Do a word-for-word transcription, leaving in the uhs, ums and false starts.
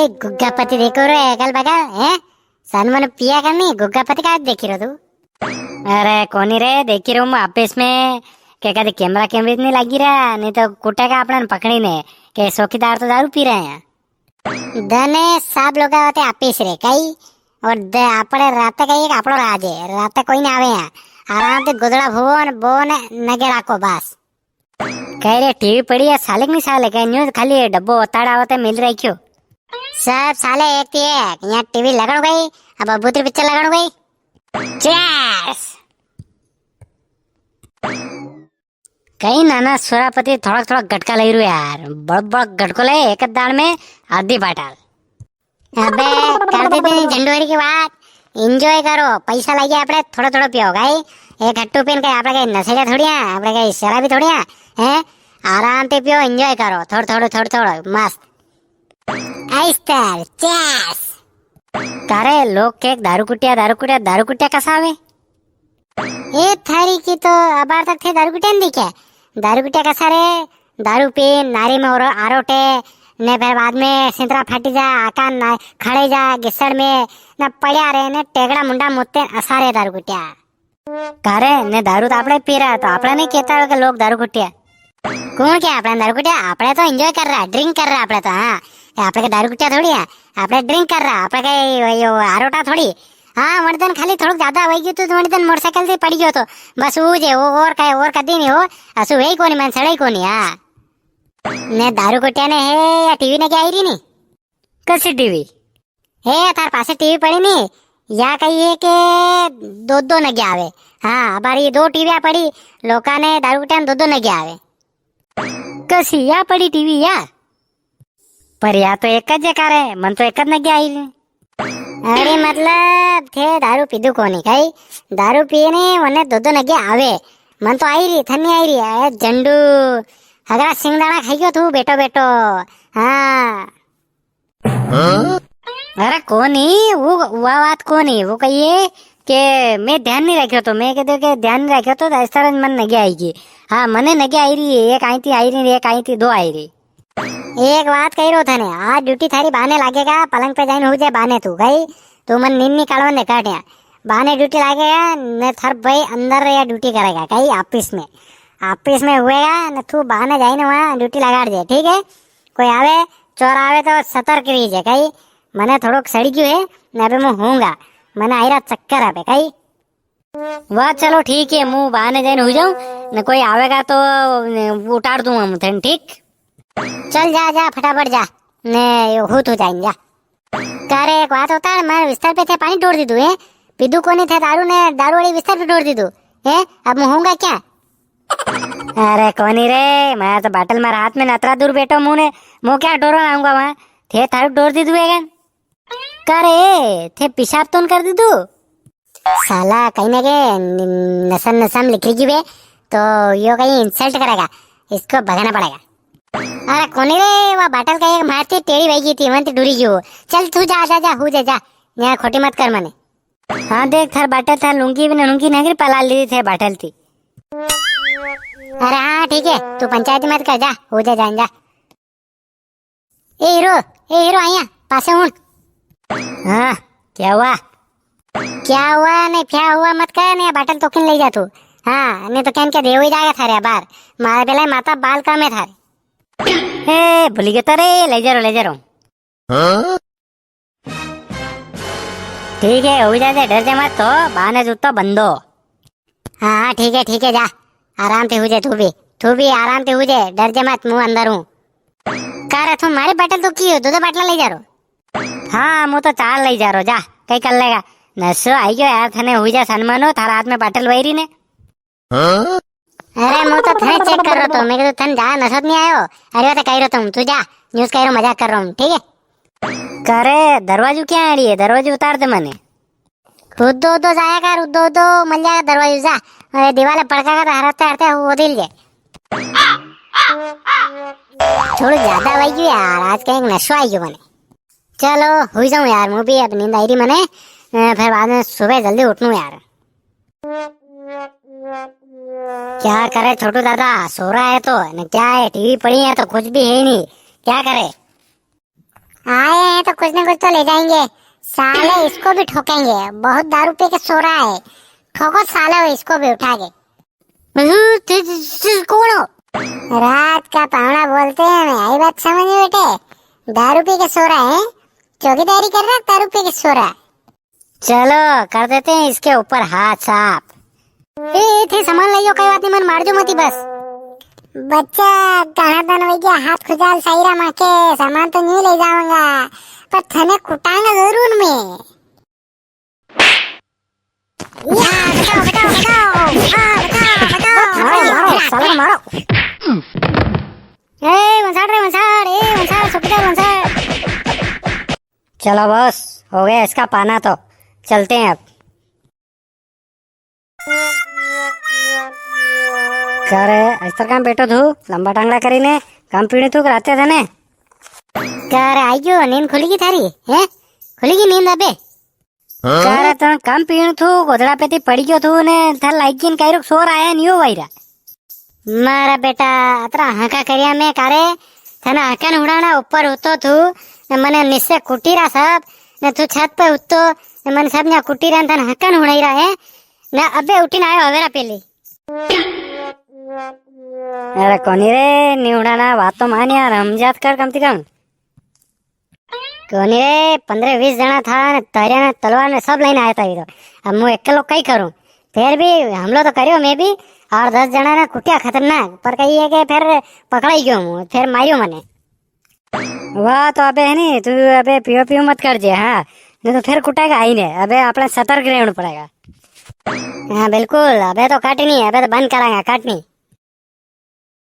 गुग्गापति देखो रे अगल बगल, हैं? सन मन पिया करनी, गुग्गापति का देखी रो तू? अरे कोनी रे, देखी रो मैं ऑफिस में, के कदे कैमरा कैमरे नहीं लगी रहा, नहीं तो कुटेगा आपने पकड़ी ने, के चौकीदार तो दारू पी रहे हैं। दने सब लोग होते ऑफिस रे, कई? और द-, आपणे रात का एक आपणो राज है, रात कोई ना आवे यहाँ। आराम से गोदड़ा भुवो ने, बो ने नगे राखो बस। कह रे टीवी पड़ी है, साले के नहीं साले, कह न्यूज खाली डब्बो ओताड़ा होते मिल रखियो। सब साले एक थी एक, यहाँ टीवी लगाणो गई, अब भूतरी पिक्चर लगाणो गई। Cheers। कई नाना सुरापति थोड़ा थोड़ा गटका लई रू यार, बड़ बड़ गटको ले एक दाण में आधी बाटल। अबे कर दी थी झंडोरी की बात, एंजॉय करो, पैसा लागे आपणे थोड़ा थोड़ा पियो भाई, एक हट्टू पीन के आपणे कई नशेड़िया थोड़ी है, आपणे कई शराबी थोड़ी है, हैं? आराम से पियो, एंजॉय करो, थोड़ा थोड़ा थोड़ा थोड़ा मस्त। आइस्टर, चेस। तारे लोग के दारू कुटिया, दारू कुटिया, दारू कुटिया कसा आवे? ए थारी की तो अबार तक थे दारू कुटिया नी देख्या। दारू कुटिया कसा रे? दारू पी, नारी में और आरोटे, ने फिर बाद में सिंतरा फाटी जा, आका ना, खड़े जा, गिस्सड़ में, ना पड़्या रे, ने टेगड़ा मुंडा मुत्ते असा रे दारू कुटिया। कारे, ने दारू तो आपणे पी रहा, तो आपणे नहीं कहता हो कि लोग दारू कुटिया? कौन क्या आपणे दारू कुटिया? आपणे तो एंजॉय कर रहा, ड्रिंक कर रहा आपणे तो, हाँ। ये आपणे के दारू कुटिया थोड़ी है, आपणे ड्रिंक कर रहा, आपणे के यो, यो आरोटा थोड़ी। हाँ, वण दिन खाली थोड़ो ज्यादा वही गयो तो वण दिन मोटरसाइकिल से पड़ी गयो तो। बस वो जे, वो और कहे, और कदी नहीं हो, असु वही कोनी, मन सड़े कोनी, हाँ। ने दारू कुटिया ने है या टीवी ने क्या आई रही नी? कसी टीवी? हे, थार पासे टीवी पड़ी नी, या कही है के दो दो नगे आवे। हाँ, अबार ये दो टीविया पड़ी, लोका ने दारू कुटिया ने दो दो नगे आवे। कसी या पड़ी टीवी या? पर या तो एक ज कार है, मन तो एक ज नगे आई री। अरे मतलब थे दारू पीधू कोनी कई? दारू पिए ने वने दो दो नगे आवे। मन तो आई री, थन नी आई री। ए झंडू, हगरा सिंगदाणा खाई गयो तू बेटो बेटो। हाँ। अरे कोनी, वो, वा बात कोनी, वो कहिए के मैं ध्यान नी राख्यो तो, मैं कहते के ध्यान नी राख्यो तो, तो इस तरह मन नगे आई गी। हाँ, मने नगे आई री, एक आई थी, आई री, एक आई थी, दो आई री। एक बात कही रो थने, आज ड्यूटी थारी बाने लागेगा, पलंग पे जाइन हो जाए बाने तू, कई? तू मन नींद निकालवा ने काटिया। बाने ड्यूटी लागेगा, ने थार भाई अंदर या ड्यूटी करेगा, कई? ऑफिस में। ऑफिस में हुएगा, ने तू बाने जाइन वहाँ ड्यूटी लगाड़ दे, ठीक है? कोई आवे, चोर आवे तो सतर्क रहीजे, कई? मने थोड़ोक सड़ी गयो है, ने अबे मैं होऊंगा। मने आयरा चक्कर अबे, कई? वाह, चलो ठीक है, मु बाने जाइन हुई जाऊं, ने कोई आवेगा तो, ने, उठाड़ दूंगा मु थने, ठीक? चल जा, जा, फटाफट जा, ने, यो, हूत हो जाइन जा। का रे, एक बात बता, मैं बिस्तर पे थे पानी ढोर दीदू, हैं? पीदू कोनी थे दारू ने, दारू वाली बिस्तर पे ढोर दीदू, हैं? अब मु होऊंगा क्या? अरे कोनी रे, मैं तो बाटल मार हाथ में नतरा दूर बैठो मु ने, मु क्या ढोरवा आऊंगा वहां? थे थारू ढोर दीदू है क्या? का रे, थे पेशाब तो न कर दीदू? साला कहीं ना के न-, नसन नसन लिख रही बे, तो यो कहीं इंसल्ट करेगा, इसको भगाना पड़ेगा। अरे कोनी रे, वा बाटल का एक मारती टेढ़ी वई गी थी, वंती डुरी गयो। चल तू जा, जा, जा, हु जा, जा, यहाँ खोटी मत कर मने। हाँ देख, थार बाटल, थार लुंगी भी ननुंगी नगरी पला ली थे बाटल थी। अरे हाँ ठीक है, तू पंचायती मत कर, जा, हु जा, जान जा। ए हीरो, ए हीरो, आया पासे हुण। हाँ, क्या हुआ? क्या हुआ ने क्या हुआ मत कह, ने बाटल तो किन ले जा तू। हाँ, ने तो कहन के देवो ही जाएगा थारे बार। मारे बेला माता बाल कम है थारे। ए, भूली गयो तो रे, ले जा रो, ले जा रो। हाँ? ठीक है, हो जाए, डर जा मत तो, बाने जूतो बंदो। हाँ, हाँ, ठीक है, ठीक है, जा। आराम से हुजे तू भी। तू भी आराम से हुजे, डर जे मत, मु अंदर हूँ। का रे, तू मारी बाटल तो की हो, दो दो बाटला ले जा रो। हाँ, मु तो चार ले जा रो, जा, कई कर लेगा। नशो आई गयो यार, थने हुई जा सनमानो, थारा हाथ में बाटल वही री ने। हाँ? अरे, मु तो थने चेक कर रो तो, मैं तो थने जा नशो तो नहीं आयो। अरे, वो तो कह रो तुम, तू जा, न्यूज़ कह रो, मजाक कर रो हूँ, ठीक है? का रे, दरवाजू क्या आ रही है, दरवाजू उतार दे मने। उद्दो उद्दो जाया कर, उद्दो उद्दो मल जाएगा दरवाजू जा। अरे दीवाले पड़का का तो हरते हरते वो दिल जे। थोड़ी ज्यादा वही गई यार, आज का एक नशो आई गयो मने। चलो, हुई जाऊं यार, मु भी अब नींद आई रही मने। अ, फिर बाद में सुबह जल्दी उठनू यार। क्या करे छोटू दादा, सो रहा है तो, न क्या है, टीवी पड़ी है तो कुछ भी है ही नहीं, क्या करे? आए हैं तो कुछ ना कुछ तो ले जाएंगे। साले इसको भी ठोकेंगे, बहुत दारू पी के सो रहा है। ठोको साले इसको भी उठा के। हम्म, तू, तू, तू कौन हो? रात का पावणा बोलते हैं, मैं आई बात समझ में बेटे। दारू पी के सो रहा है, चौकीदारी कर रहा, दारू पी के सो रहा। चलो, कर देते हैं इसके ऊपर हाथ साफ। ए, ए, थे सामान लाइयो, कई बात नी, मन मारजो मती बस। बच्चा, घणा दन वई गया, हाथ खुजाल साईरा माके, सामान तो नी ले जावांगा, पर थने कुटांगा जरूर मैं। या, बचाओ, बचाओ, बचाओ। हाँ, बचाओ, बचाओ। मारो, मारो, साला को मारो। ए, वंसाड़ रे, वंसाड़, ए, वंसाड़, सुखदेव वंसाड़। चलो बॉस, हो गया इसका पाना तो, चलते हैं अब। का रे, अस्तर काम बैठो थू, लंबा टांगड़ा करीने, काम पीणू थू, राते थने? का रे, आई गयो, नींद खुली गई थारी, हैं? खुली गई नींद अबे? हाँ? का रे, तने काम पीणू थू, गोदड़ा पे थी पड़ी गयो थू ने, थार लाइक जिन कायरुक सोर आया नी हो वायरा। मारा बेटा, अतरा हाका करिया में का रे, थने हाकन हुड़ाना ऊपर हुतो थू, ने मने निस्से कुटीरा सब, ने तू छत पे हुतो, ने मने सब न्या कुटीरा ने थने हाकन हुड़ाई रहा है, ने अबे उठीन आयो हवेरा पेली। अरे कोनी रे, नी हुड़ाना, बात तो मान यार, हमजात कर कम से कम। कोनी रे, पन्द्रह बीस जणा था ने, तरिया ने, तलवार ने सब लईने आया था ये तो। अब मूं एकलो कई करूं? फिर भी हमलो तो करियो मैं भी, और दस जणा ने कुटिया खतरनाक, पर कई है के फिर पकड़ाई गयो मूं, फिर मारियो मने। वाह, तो अबे है नी, तू अबे पियो पियो मत करजे, हाँ, नी तो फिर कुटेगा ही ने। अबे आपणे सतर्क रेणु पड़ेगा। हाँ बिल्कुल, अबे तो काटनी, अबे तो बंद करांगा काटनी।